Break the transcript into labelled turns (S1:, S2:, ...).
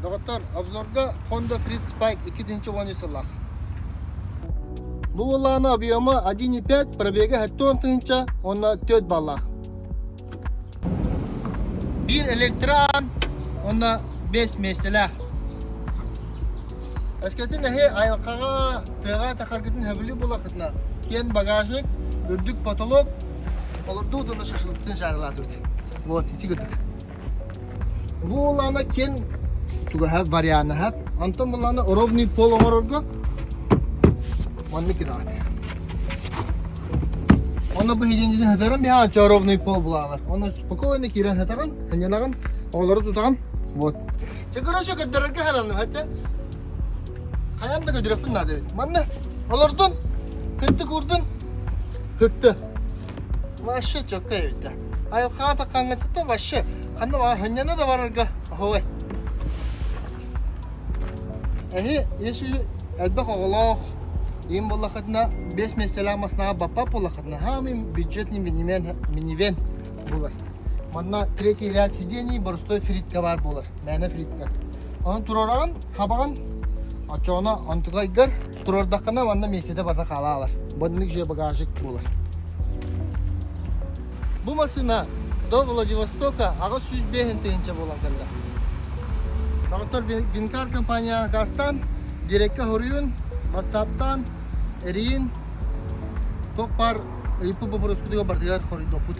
S1: Доҕоттор, обзорга Honda Freed Spike 2013 сыллаах. Бу буоллаҕына объема 1,5, пробега 70 тыһыынча уонна 4 баллаах. Биир электроан уонна 5 миэстэлээх. Өскөтүн эһи айылҕаҕа, тыаҕа тахаргытын сөбүлүү буолаххытына, киэн багажник, үрдүк потолок, олордуу уонна шашлыктын жарылаатыбыт. Вот, ити курдук. Бу улаана киэн тугаһа варианаһа. Онтон буллаана ровный пол оҥорорго маннык гынаҕыт. Онно бу хидинжини хатаран биһа ровный пол булаалар. Онно спокойно киирэн хатаҕын, ханьанаҕын, оҕолору тутаҕын. Вот. Чэ, короче, көрдөрөргө хананным, хотя хайаан да көрдөрөхпүн наада эбит. Манна олордун, хытты курдун, хытты. Вообще четко эбит. Айылҕаҕа таххаҥҥыттан вообще ханна баҕа ханньана да барарга оһуобай. Эһи если элбэх оҕолоох иин буоллаххытына биэс миэстэлээх массыынаҕа баппат буоллаххытына хаамый бюджетный минивэн минивэн буолар. Манна третий ряд сидений боростой фритка баар буолар. Мээнэ фритка. Онон туруораҕын, хабаҕын, оччоҕуна онтугайгар туруордаххына манна миэстэтэ барыта хаалаалар. Маннык же багажник буолар. Бу массыына до Владивостока 805 тыһыынча буолан кэллэ. Доҕоттор Винкар компания газтан дирекка хоруйун, WhatsApp'тан эрийин, туох баар ыйыппыт боппуруоскутугар барытыгар хоруйдуохпут.